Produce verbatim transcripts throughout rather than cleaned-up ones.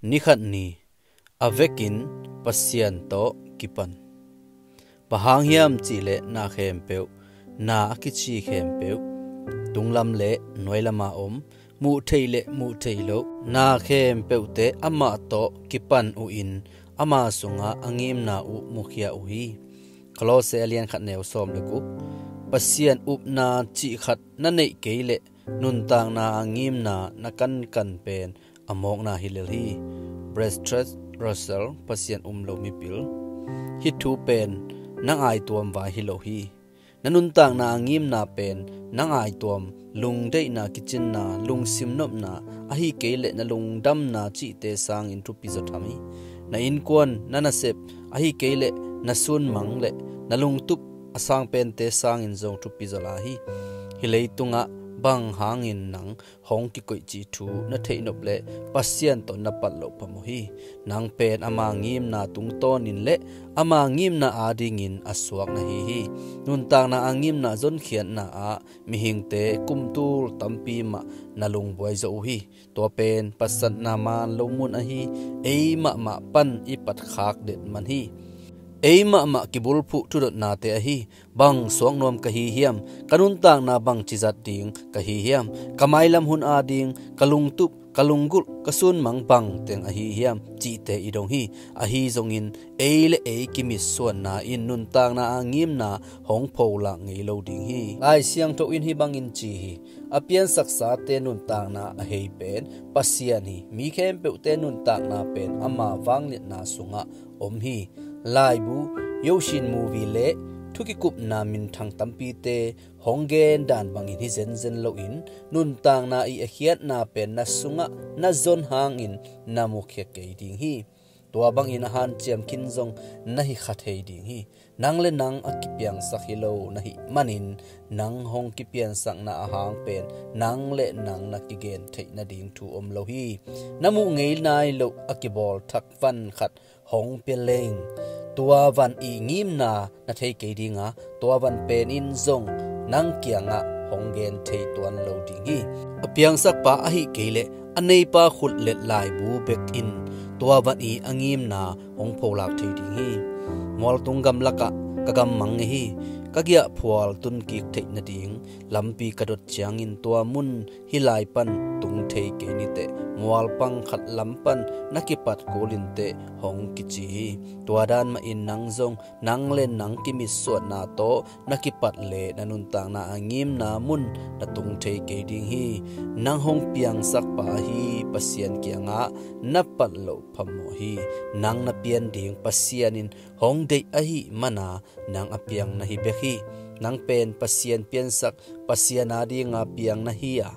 Nikhat ni, a vekin Pasian tawh kipan. Bang hang hiam cihleh na khempeuh, na a kici khempeuh, tunglam le nuailama om, muh theih le muh theih loh, na khempeuhte amah tawh kipan uh in ama sungah a ngimna uh mukhia uh hi. Kolose a lian khat neu sawm le guk. Pasian upna cih khat na neih kei leh nuntakna a ngimna na kankan pen a mawkna hi lel hi. Bertrand Russell, Pasian um lo mipil. Hih thu pen nang aituam vai hi lo hi. Na nuntakna a ngimna pen nang aituam, lungdeihna, kicinna, lungsim nopna, ahi kei leh na lungdamna cihte sangin thupi zaw tham hi. Na innkuan, na nasep, ahi kei leh na sunmang le na lungtup a sang pente sangin zong thupi zaw lai hi. Hih leitungah bang hangin nang hong kikoih cih thu na theihnop leh Pasian tawh na pat loh phamawh hi. Nang pen ama ngimna tungtawnin le ama ngimna adingin a suak na hi hi. Nuntakna a ngimna zonkhiatna ah mihingte kumtul tampi mah na lungbuai zo uh hi. Tua pen pasatna man lo mun ahi, ei mahmah pan i patkhak det man hi. Ei mahmah kibulphuh thudotnate ahi, bang suak nuam ka hi hiam? Ka nuntakna bang cizat ding ka hi hiam? Ka mailam hun ading ka lungtup, ka lunggulh, ka sunmang bang teng ahi hiam? Cihte i dong hi. Ahi zongin ei le ei kimitsuanna in nuntakna a ngimna hong pholak ngei lo ding hi. Lai Siangtho in hih bangin ci hi. A piansaksate nuntakna a hei pen Pasian hi. Mi khempeuhte nuntakna pen ama vangliatna sungah om hi. Laibu, yosin, movie le thukikupna minthang tampite hong gen dan bangin hi zenzen loin nuntakna i a khiatna pen na sungah na zon hangin na mukhia kei ding hi. Tua bangin a hanciam khin zong na hi kha thei ding hi. Nang le nang a kipiangsak hi lo na hih manin nang hong kipiansakna ahang pen nang le nang na kigen theih nading thu om lo hi. Na muh ngei nai loh a kibawl thak van khat hong pia leng, tua van i ngimna na thei kei dinga, tua van pen in zong nang kiangah hong gen thei tuan lo ding hi. A piangsakpa ahi kei leh a neipa khut le laibu bek in tua van i a ngimna hong pholak thei ding hi. Mualtung gamlakah ka gammang ngei hi. Ka giahphual tunkik theih nading lampi ka dot ciangin tua mun hih lai pan tung thei kei niteh, mualpang khat lam pan na kipat kul inteh hong kici hi. Tua dan mahin nang zong nang le nang kimitsuanna tawh na kipat le na nuntakna a ngimna mun na tung thei kei ding hi. Nang hong piangsakpa hi Pasian kiangah na pat loh phamawh hi. Nang na pian ding Pasian in hong deih ahih mana nang a piang na hi bek hi. Nang pen Pasian piansak, Pasian adinga piang na hi a,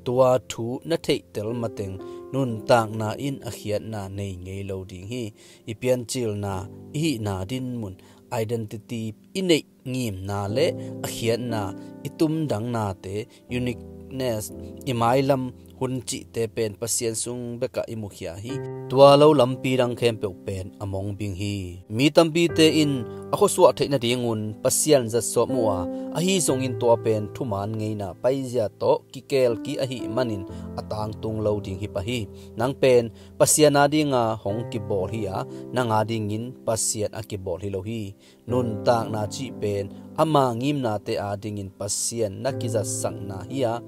tua thu na theihtel mateng nuntakna in a khiatna nei ngei lo ding hi. I piancilna, i hihna dinmun, identity, i neih ngimna le a khiatna, i tumdangnate, uniqueness, i mailam hun cihte pen Pasian sung bekah i mukhia hi. Tua lo lampi dang khempeuh pen a mong bing hi. Mi tampite in a khuasuah theih nadingun Pasian zat sawm uh a, ahi zongin tua pen thuman ngeina paizia tawh kikelki ahih manin a tangtung lo ding hi pah hi. Nang pen Pasian adinga hong kibawl hi a, nang adingin Pasian a kibawl hi lo hi. Nuntakna cih pen ama ngimnate adingin Pasian na kizatsakna hi a,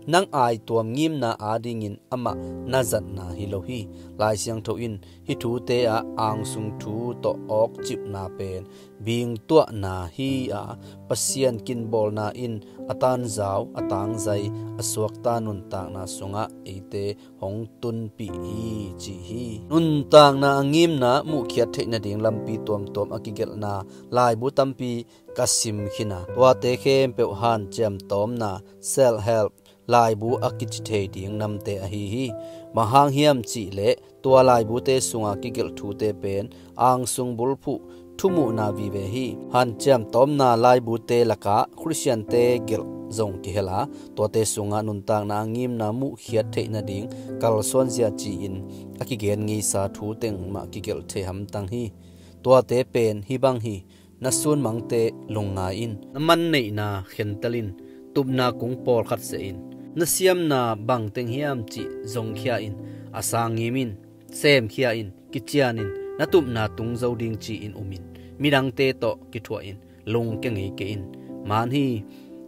nang aituam ngimna adingin amah na zatna hi lo hi. Lai Siangtho in hih thute ah angsung thu tawh awkcipna pen bingtuahna hi a, Pasian kinbawlna in a tanzau, a tangzai, a suakta nuntakna sungah eite hong tunpih hi, ci hi. Nuntakna a ngimna muhkhiat theih nading lampi tuamtuam a kigelhna laibu tampi ka sim khin a, tuate khempeuh hanciam tawmna, self help, laibu a kici thei ding namte ahi hi. Bang hang hiam cihleh tua laibute sunga kigelh thute pen angsung bulphuh thumuhna vive hi. Hanciam tawmna laibute lakah Khristiante gelh zong kihel a, tuate sungah nuntakna a ngimna muhkhiat theih nading kalsuanzia ci-in a kigen ngeisa thu teng mah kigelh thei hamtang hi. Tuate pen hih bang hi. Na sunmangte lungngai in, na manneihna khentel in, tupna kung pawlkhat seh in, na siamna bangteng hiam cih zongkhia in, a sang ngim in. semkhia in, kician in, na tupna tung zo ding ci-in um in, midangte tawh kithuah in, lungkia ngei kei in. Man hi,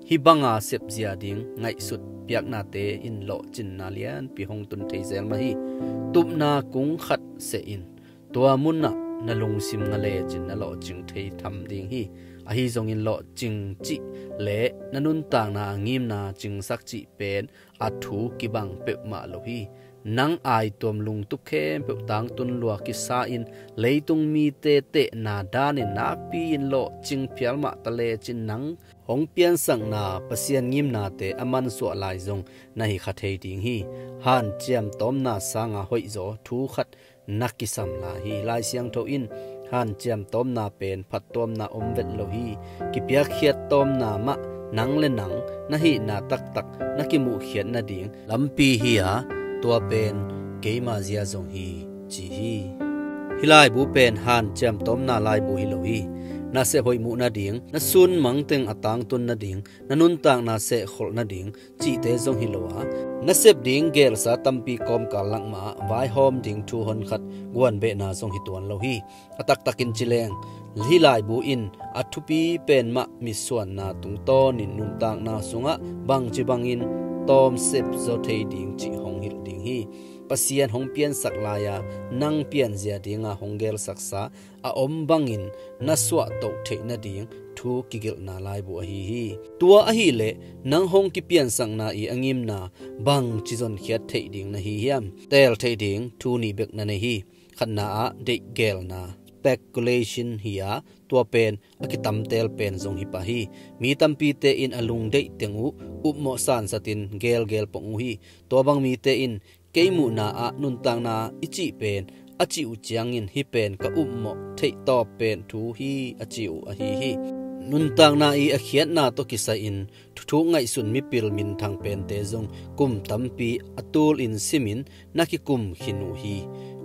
hih banga sepzia ding ngaihsut piaknate in lawhcinna lianpi hong tun thei zel mah hi. Tupna kung khat seh in, tua munah na lungsim na lecin na lawhcing thei tham ding hi. Ahi zongin lawhcing cih le na nuntakna a ngimna cingsak cih pen a thu kibang peuhmah lo hi. Nang aituam lungtup khempeuh tangtun lua kisa in leitung mite tehna danin nakpi-in lawhcing phial mah ta lecin nang hong piansakna Pasian ngimnate a mansuah lai zong na hi kha thei ding hi. Hanciam tawmna sanga hoihzaw thu khat na kisam lai hi. Lai Siangtho in hanciam tawmna pen phattuamna om vet lo hi. Kipiakkhiat tawmna mah nang le nang na hihna taktak na kimuhkhiat nading lampi hi a, tua pen keima zia zong hi, ci hi. Hih laibu pen hanciam tawmna laibu hi lo hi. Na sep hoih muh nading, na sun mangteng a tangtun nading, na nuntakna sehkholh nading cihte zong hi lo a, na sep ding gelsa tampi kawmkal lakmah ah vaihawm ding thu honkhat guanbehna zong hi tuan lo hi. A taktakin ci leng, hih laibu in a thupi pen mah mitsuanna tungtawnin nuntakna sungah bangci bangin tawm sep zaw thei ding cih hong hilh ding hi. Pasian hong piansak lai-a nang pianzia dinga hong gelsaksa a om bangin na suahtoh theih nading thu kigelhna laibu ahi hi. Tua ahileh nang hong kipiansakna i a ngimna bangci zonkhiat theih ding na hi hiam? Teel theih ding thu nih bek na nei hi. Khatna ah deihgelna, speculation hi a, tua pen a kitamtel pen zong hi pah hi. Mi tampite in a lungdeih teng uh upmawh sansatin gelgel pong uh hi. Tua bang mite in kei muhna ah nuntakna i cih pen a cih uh ciangin hih pen ka upmawh theih tawp pen thu hi a ci uh ahi hi. Nuntakna i a khiatna tawh kisai-in thuthuk ngaihsun mipil minthang pente zong kum tampi a tulin simin na kikum khin uh hi.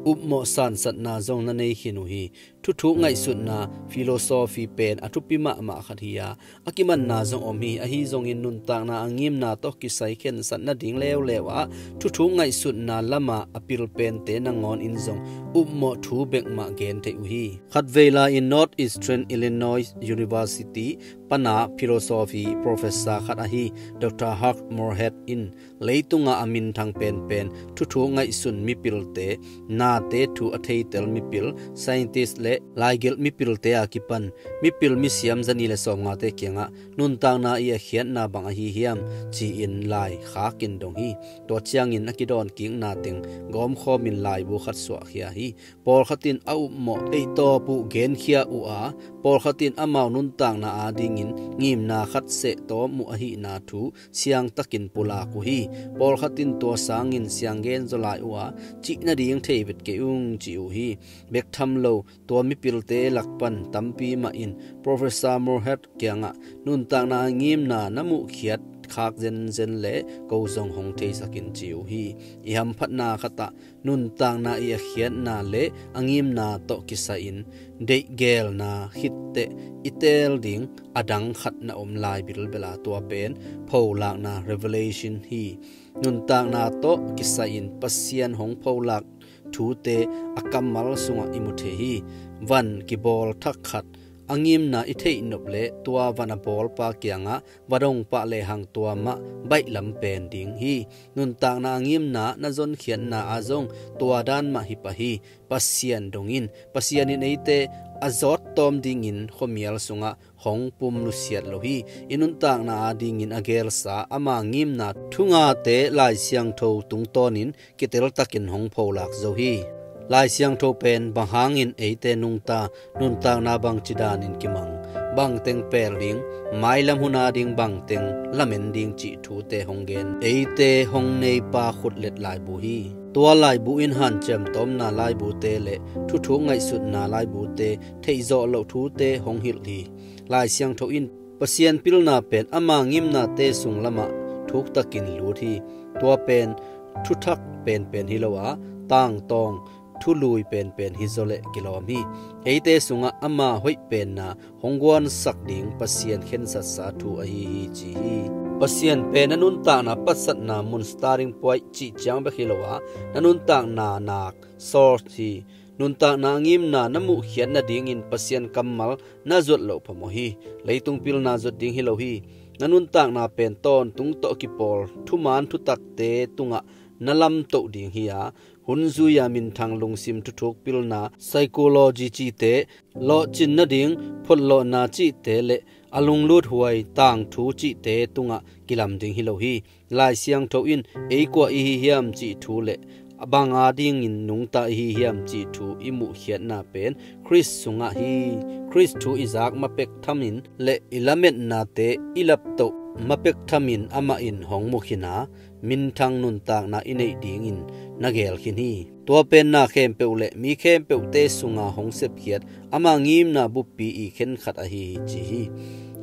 Upmawh sansatna zong na nei khin uh hi. Thuthuk ngaihsutna philosophy pen a thupi mahmah khat hi a, a kimanna zong om hi. Ahi zongin nuntakna a ngimna tawh kisai khensat nading leuleu ah thuthuk ngaihsutna lama a pil pente nangawn in zong upmawh thu bekmah gen theih uh hi. Khatvei lai-in Northeastern Illinois University pana philosophy professor khat ahi Doctor Hugh Moorhead in leitunga a minthang penpen thuthuk ngaihsun mipilte, nate thu a theitel mipil, scientist le laigelh mipilte a kipan mipil misiam zani le sawmngate kiangah nuntakna i a khiatna bang ahi hiam ci-in lai khakin dong hi. Tua ciangin a kidawn kikna teng gawmkhawmin laibu khat suahkhia hi. Pawlkhat in a upmawh eihtawp uh genkhia uh a, pawlkhat in amau nuntakna adingin ngimna khat seh tawm uh ahihna thu siangtakin pulak uh hi. Pawlkhat in tua sangin sianggen zaw lai uh a, cih nading thei vet kei ung ci uh hi. Bek tham lo, tua mipilte lak pan tampi mah in Professor Moorhead kiangah nuntakna a ngimna na muhkhiat khak zenzen le ko zong hong theisakin ci uh hi. I hamphatna khatah nuntakna i a khiatna le a ngimna tawh kisai-in deihgelna khitteh i teel ding a dang khat na om lai bilbela, tua pen pholakna, revelation hi. Nuntakna tawh kisai-in Pasian hong pholak thute a kammal sungah i mu thei hi. Van kibawl thak khat a ngimna i theih nop le tua van a bawlpa kiangah va dong pah lehang tua mah baihlam pen ding hi. Nuntakna a ngimna na zonkhiatna ah zong tua dan mah hi pah hi. Pasian dong in, Pasian in eite a zawt tawm dingin khuamial sungah hong pum nusiat lo hi. I nuntakna adingin a gelsa ama ngimna thungate Lai Siangtho tungtawnin kiteltakin hong pholak zo hi. Lai Siangtho pen bang hangin eite nungta, nuntakna bangci danin kimang, bangteng pel ding, mailam hun ading bangteng lamen ding cih thute hong gen, eite hong neipa khutlet laibu hi. Tua laibu in hanciam tawmna laibute le thuthuk ngaihsutna laibute theihzawh loh thute hong hilh hi. Lai Siangtho in Pasian pilna pen ama ngimnate sung lamah thuktakin lut hi. Tua pen thuthak penpen hi lo a, tangtawng thului penpen hi zawleh kilawm hi. Eite sungah ama hoih penna hong guansak ding Pasian khensatsa thu ahi hi ci hi. Pasian pen na nuntakna patsatna mun, starting point cih ciang bek hi lo a, na nuntakna nak source hi. Nuntakna a ngimna na muhkhiat nadingin Pasian kammal na zuat loh phamawh hi. Leitung pilna zuat ding hi lo hi. Na nuntakna pen tawntung tawh kipawl thuman thutakte tungah na lamtoh ding hi a, hun zui-a minthang lungsim thuthuk pilna, psychology cihte, lawhcin nading photlawhna cihte le a lunglut huai tangthu cihte tungah kilam ding hi lo hi. Lai Siangtho in ei kua i hi hiam cih thu le a bang adingin nungta i hi hiam cih thu i muhkhiatna pen Khrist sungah hi. Khrist thu i zak mapek thamin le i lametnate i laptoh mapek thamin amah in hong mukhin a, minthang nuntakna i neih dingin na gelkhin hi. Tua pen na khempeuh le mi khempeuhte sunga hong sepkhiat ama ngimna buppi i khenkhat ahi hi ci hi.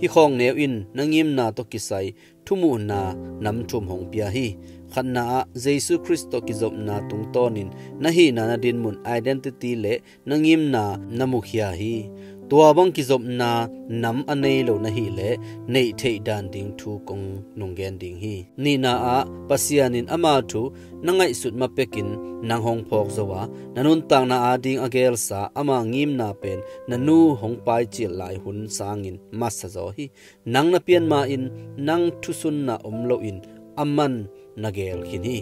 Hih khawkneu in na ngimna tawh kisai thumuhna nam thum hong pia hi. Khatna ah Jesu Khrist tawh kizopna tungtawnin na hihna na dinmun, identity, le na ngimna na mukhia hi. Tua bang kizopna nam a nei lo na hih leh neih theih dan ding thu kong nunggen ding hi. Nihna ah Pasian in ama thu na ngaihsut mapekin nang hong phawk zo a, na nuntakna ading a gelsa ama ngimna pen na nu hong paicil lai hun sangin masa zaw hi. Nang na pian ma-in nang thusunna om loin aman na gelkhin hi.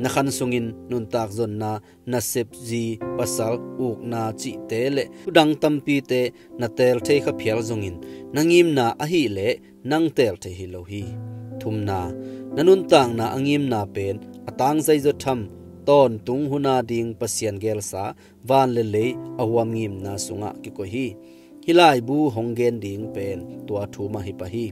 Na khan sungin nuntak zonna, nasep, zi, pasal, ukna cihte le thudang tampite na teel thei kha phial zongin na ngimna ahih leh nang teel thei hi lo hi. Thumna, na nuntakna a ngimna pen a tangzai zaw tham, tawntung hun ading Pasian gelsa, van le lei a huam ngimna sungah kikoih hi. Hih laibu hong gen ding pen tua thu mah hi pah hi.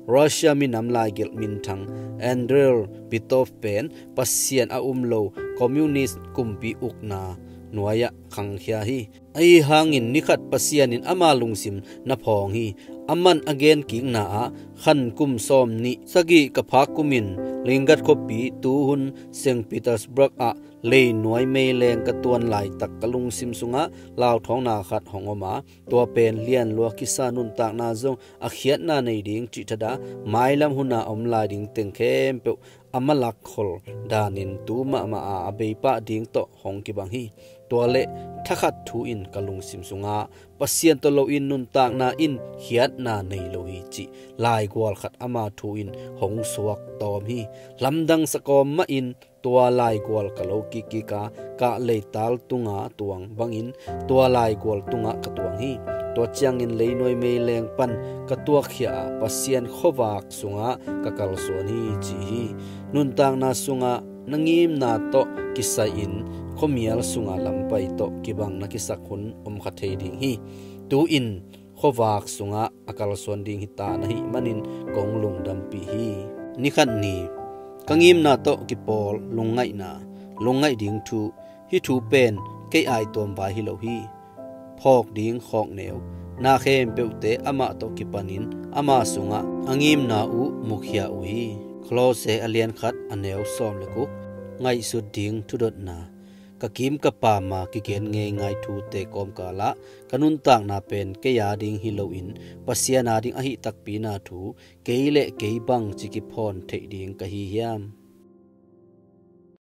Russia minam laigelh minthang Andrei Petro pen Pasian a um lo communist kumpi ukna nuai-ah khangkhia hi. Ahi hangin nikhat Pasian in ama lungsim na phawng hi. Aman a gen kikna ah, khan kum sawm nih sagih ka phak kumin Leningrad khuapi, tuhun Saint Petersburg ah, leinuai meileng ka tuan laitak ka lungsim sungah lauthawngna khat hong om a, tua pen lianlua kisa nuntakna zong a khiatna nei ding cih thadah mailam huna om lai ding teng khempeuh a malak khol danin tu mahmah a, a bei pah ding tawh hong kibang hi. Tua le thakhat thu in ka lungsim sungah Pasian tawh loin nuntakna in khiatna nei lo hi cih laigual khat ama thu in hong suak tawm hi. Lamdang sakawm mahin tua laigual ka lo kikkik a, kah leital tunga tuang bangin tua laigual tungah ka tuang hi. Tua ciangin leinuai meileng pan ka tuakkhia a, Pasian khuavak sungah ka kalsuan hi ci hi. Nuntakna sungah na ngimna tawh kisai-in khuamial sunga lampai tawh kibang na kisak hun om kha thei ding hi. Tu-in khuavak sungah a kalsuan ding hita na hih manin kong lungdampih hi. Nikhat ni, ka ngimna tawh kipawl lungngaihna, lungngaih ding thu, hih thu pen kei aituam vai hi lo hi. Phawk ding khawkneu, na khempeuhte amah tawh kipanin ama sungah a ngimna uh mukhia uh hi. Kolose a lian khat a neu sawm le guk. Ngaihsut ding thudotna, ka kim ka pama kigen ngeingai thute kawmkalah ka nuntakna pen kei ading hi loin Pasian ading ahi takpi na thu, kei le kei bang ci kiphawn theih ding ka hi hiam?